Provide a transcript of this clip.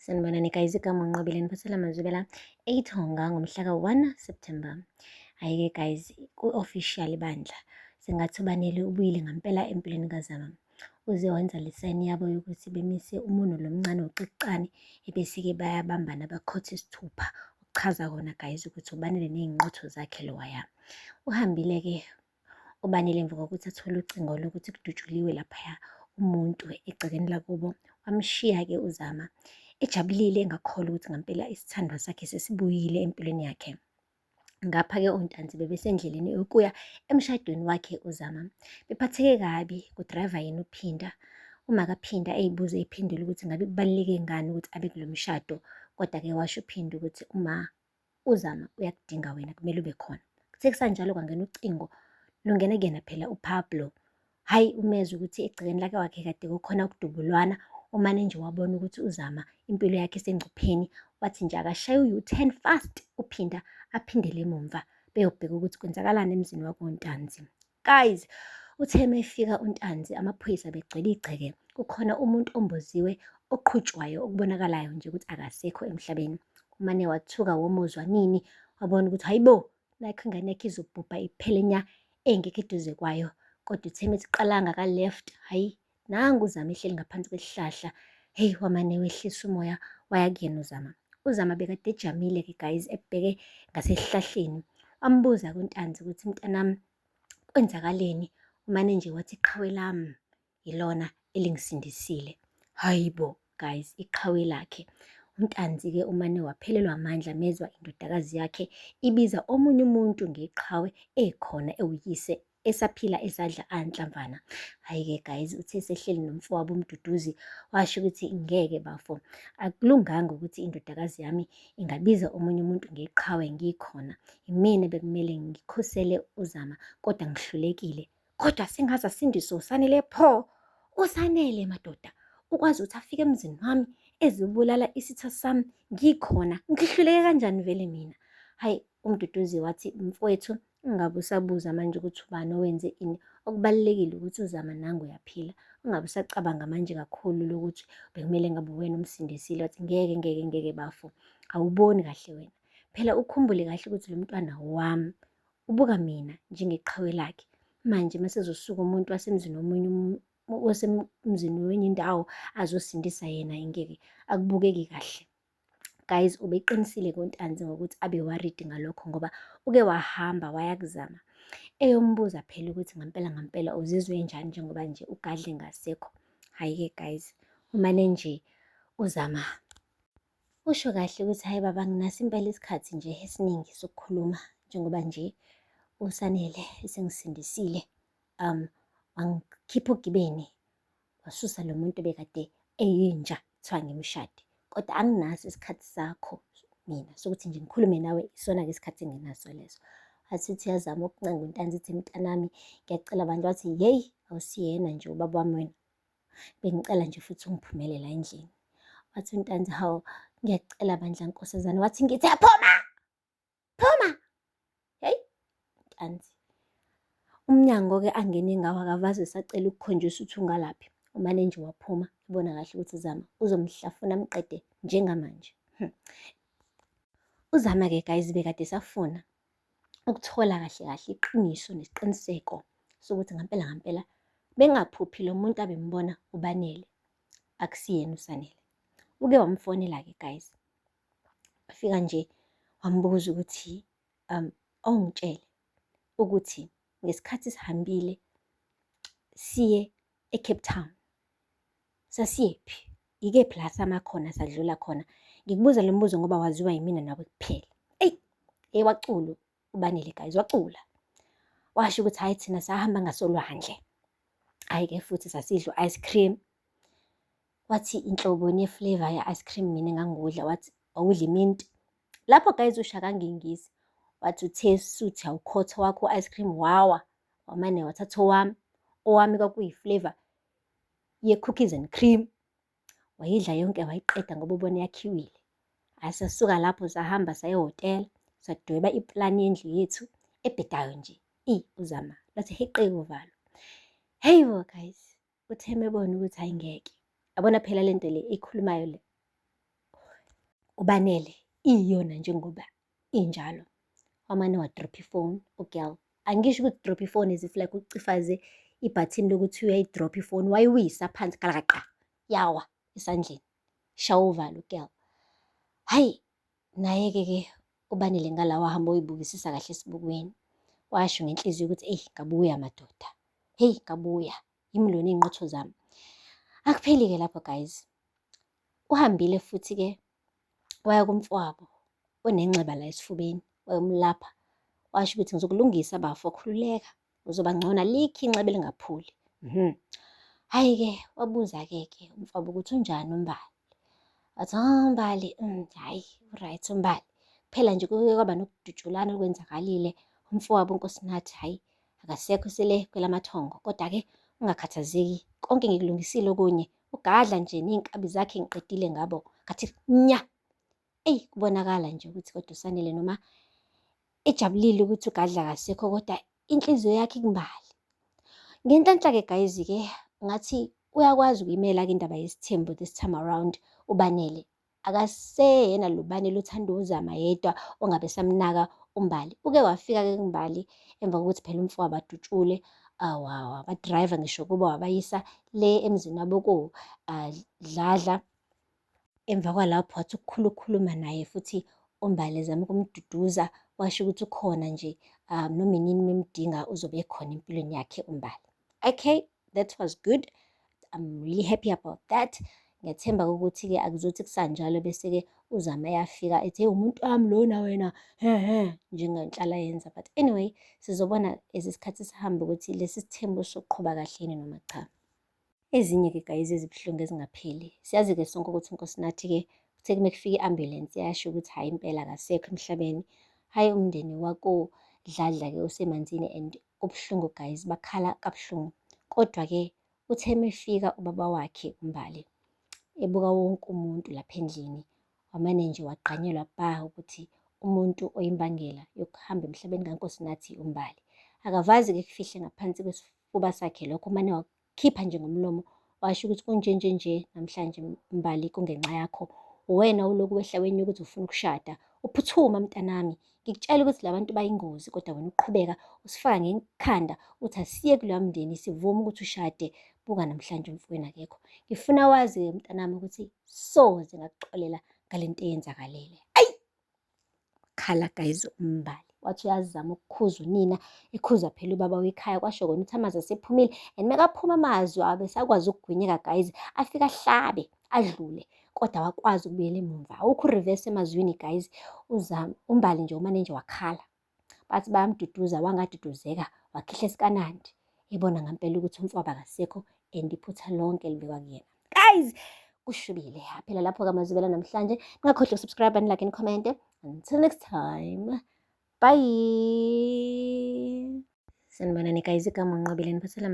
Sanibonani guys, igama uNqobile niphathela amazwibela eyithonga ngomhla ka-1 September. Hhayi-ke guys, ku-official bandla sengathi uBanele ubuyile ngampela empilweni kaZama. Uze wenza le sayini yabo yokuthi bemise umunwe lo mncane wocicane ebese-ke bayabambana bakhothe isithupha. Okuchaza kona guys ukuthi uBanele ney'nqotho zakhe lowaya. Uhambile-ke uBanele emva kokuthi athole ucingo lokuthi kudutshuliwe laphaya umuntu egcekeni lakubo. Wamshiya-ke uZama ejabulile engakholwa ukuthi ngampela isithandwa sakhe sesibuyile empilweni yakhe. Ngapha-ke oNtanzi bebesendleleni yokuya emshadweni wakhe uZama. Bephatheke kabi kudrayiva yena uPhinda. Uma kaPhinda eyibuza eyiphendula ukuthi ngabe kubaluleke ngani ukuthi abe kulo mshado, kodwa-ke washo uPhinda ukuthi uma uZama uyakudinga wena kumele ube khona. Kuthe kusanjalo kwangena ucingo lungena kuyena phela uPablo. Hhayi umezwa ukuthi egcekeni lake wakhe kade kukhona ukudubulwana, umane nje wabona ukuthi uZama impilo yakhe isengcupheni, wathi nje akashaye u-U-turn fast uphinda aphindele emumva beyobheka ukuthi kwenzakalani emzini wakoNtanzi. Guys, uthe uma efika uNtanzi amaphoyisa begcwele igceke, kukhona umuntu omboziwe oqhutshwayo okubonakalayo nje ukuthi akasekho emhlabeni. Umane wathuka womuzwa nini wabona ukuthi hayibo nakho ingane yakhe izobhubha iphele nya engekho eduze kwayo. Kodwa uthe uma ethi qalanga ka-left, hhayi nangu uZama ehleli ngaphansi kwesihlahla. Hheyi wamane wehlisa umoya waya kuyena uZama. UZama bekade ejamile-ke guys ebheke ngasesihlahleni. Wambuza kuNtanzi ukuthi mntanami kwenzakaleni? Umane nje wathi iqhawe lami yilona elingisindisile. Hayi bo guys, iqhawe lakhe. UNtanzi-ke umane waphelelwa amandla mezwa indodakazi yakhe ibiza omunye umuntu ngeqhawe ekhona ewuyise esaphila esadla anhlamvana. Hhayi-ke guys, uthe esehleli nomfowabo uMduduzi washo ukuthi ngeke bafo, akulunganga ukuthi indodakazi yami ingabiza omunye umuntu ngeqhawe ngikhona. Imina bekumele ngikhosele uZama kodwa ngihlulekile. Kodwa sengaze asindiswe uSanele pho. USanele madoda ukwazi ukuthi afike emzini wami ezobulala isitha sami ngikhona. Ngihluleke kanjani vele mina? Hayi uMduduzi wathi mfowethu ungabe usabuza manje ukuthi ubani owenze ini. Okubalulekile ukuthi uZama nangu uyaphila. Ungabe usacabanga manje kakhulu lokuthi bekumele ngabe uwena umsindisile. Wathi ngeke ngeke ngeke bafo. Awuboni kahle wena. Phela ukhumbule kahle ukuthi lo mntwana wami Ubuka mina njengeqhawe lakhe. Manje masezosuka umuntu wasemzini womunye wasemzini wenye indawo azosindisa yena ingeke akubukeki kahle. Guys, ubeqinisile kuNtanzi ngokuthi abe worried ngalokho ngoba uke wahamba wayakuzama eyombuza phela ukuthi ngampela ngampela uzizwe enjani njengoba nje ugadle ngasekho. Hhayi-ke guys, umane nje uzama Usho kahle ukuthi hhayi baba nginaso impela isikhathi nje esiningi sokukhuluma njengoba nje uSanele esengisindisile wangikhipha ogibeni wasusa lo muntu obekade eyinja kuthiwa ngimshade. Kodwa anginaso isikhathi sakho mina sokuthi nje ngikhulume nawe, isona-ke isikhathi engenaso leso. Wathi uthi uyazama ukuncenga uNtanzi ethi mntanami ngiyacela bandla, wathi yeyi awusiyena nje ubaba wami wena. Bengicela nje futhi ungiphumele la endlini. Wathi uNtanzi, hawu ngiyacela bandla nkosazane. Wathi ngithe phuma! Phuma! Hey, Ntanzi. Umnyango-ke angene ngawo akavaze esacela ukukhonjiswa ukuthi ungalaphi. Umane nje waphuma, ebona kahle ukuthi Zama uzomhlafuna amqede njengamanje. UZama-ke guys bekade esafuna ukuthola kahle kahle iqiniso nesiqiniseko sokuthi ngampela ngampela bengaphuphi lo muntu abembona uBanele akusiyena uSanele. Uke wamfonela-ke guys, wafika nje wambuza ukuthi awungitshele ukuthi ngesikhathi sihambile siye eCape Town sasiyephi? Yikephi la sama khona sadlula khona? Ngikubuza lo mbuzo ngoba waziwa yimina nawe kuphela. Eyi, hey wacula uBanele guys, wacula. Washo ukuthi hhayi thina sahamba ngasolwandle. Hhayi-ke futhi sasidla u-ice cream. Wathi inhloboni ye-flavour ye-ice cream mina engangikudla, wathi wawudla iminti. Lapho guys usho akangingisi. Wathi uthe suthi awukhotha wakho u-ice cream wawa, wamane wathatha owami. Owami kwakuyi-flavour ye-cookies and cream. Wayidla yonke wayiqeda ngoba ubona yakhiwile. Hhayi sasuka lapho sahamba saya ehhotela, sadweba iplani yendlu yethu ebhedayo nje. Eyi uZama lwathi heqe uvalo. Hey bo guys, uthe mebona ukuthi hhayi ngeke. Yabona phela le nto le eyikhulumayo le. uBanele iyona njengoba injalo. Wamane wadropha ifoni u-girl. Angisho ukuthi drop ifoni as if like ucifaze ibhathini lokuthi uyayidropha ifoni, wayiwisa phansi galakaqa, yawa esandleni. Shawa uvalo u-girl. Hhayi, naye-ke ke uBanele ngala wahamba wayibukisisa kahle esibukweni. Washo ngenhliziyo ukuthi eyi ngabuya madoda, heyi ngabuya, yimi lona iy'nqotho zami. Akupheli-ke lapho guys. Uhambile futhi-ke waya kumfowabo onenxeba la esifubeni, wayomlapha. Washo ukuthi ngizokulungisa bafo, khululeka, uzoba ngcono, alikho inxeba elingapholi. Hhayi-ke wabuza-ke ke umfowabo ukuthi unjani uMbali. Wathi, oh Mbali, hhayi u-right uMbali. Kuphela nje kuke kwaba nokudutshulana okwenzakalile. Umfowabo uNkosinathi, hhayi akasekho sele kwelamathongo. Kodwa-ke ungakhathazeki, konke ngikulungisile okunye. Ugadla nje ney'nkabi zakhe ngiqedile ngabo. Ngathi nya. Eyi kubonakala nje ukuthi kodwa uSanele noma ejabulile ukuthi uGadla akasekho kodwa inhliziyo yakhe ikuMbali. Ngenhlanhla-ke guys-ke ngathi uyakwazi ukuyimela-ke indaba yesithembu this time around uBanele. Akaseyena lo Banele othanda uZama yedwa ongabe esamnaka uMbali. Uke wafika-ke kuMbali emva kokuthi phela umfowabo adutshule, wabadrayiva ngisho kubo wabayisa le emzini wabo ko-Dladla. Emva kwalapho wathi ukukhula ukukhuluma naye futhi uMbali ezama ukumduduza, washo ukuthi ukhona nje noma inini memdinga uzobe ekhona empilweni yakhe uMbali. Okay, that was good. I'm really happy about that. Ngiyathemba ukuthi-ke akuzothi kusanjalo bese-ke uZama eyafika ethi, hey umuntu wami lona wena, he he, njengenhlala yenza. But anyway, sizobona as isikhathi sihamba ukuthi lesi sithembu sizoqhuba kahle yini noma cha. Ezinye-ke guys ezibuhlungu ezingapheli. Siyazi-ke sonke ukuthi uNkosinathi-ke kuthe uma kufika i-ambulance yasho ukuthi hhayi impela akasekho emhlabeni. Hhayi umndeni wakoDladla-ke usemanzini and kubuhlungu guys, bakhala kabuhlungu. Kodwa-ke uthe mefika ubaba wakhe uMbali, ebuka wonke umuntu lapha endlini, wamane nje wagqanyelwa bha ukuthi umuntu oyimbangela yokuhamba emhlabeni kaNkosinathi uMbali. Akavazi-ke kufihle ngaphansi kwesifuba sakhe lokho, umane wakhipha nje ngomlomo washo ukuthi kunje nje nje namhlanje Mbali kungenxa yakho. Uwena ulokhu wehla wenyuka ukuthi ufuna ukushada. Uphuthuma mntanami, ngikutshela ukuthi la bantu bayingozi kodwa wena uqhubeka usifaka ngekhanda uthi asiye kuloya mndeni sivume ukuthi ushade. Buka namhlanje umfowenu akekho. Ngifuna wazi-ke mntanami ukuthi soze ngakuxolela ngale nto eyenzakalele. Ayi! Khala guys uMbali. Wathi uyazama ukukhuza unina, ekhuza phela ubaba wekhaya, kwasho kona ukuthi amazwi asephumile and mekaphuma amazwi abesakwazi ukugwinyeka guys, afike ahlabe adlule kodwa wakwazi ukubuyela emumva. Awukho u-reverse emazwini guys. Uzama uMbali nje umane nje wakhala. Bathi bayamduduza wangaduduzeka, wakhihla esikanandi. Ebona ngempela ukuthi umfowabo akasekho and iphutha lonke libekwa kuyena. Guys, kushubile. Phela lapho kaMazibela namhlanje. Ningakhohlwa uku-subscribe and like and comment. Until next time. Bye. Sanibonani guys, igama uNqobile niphathela.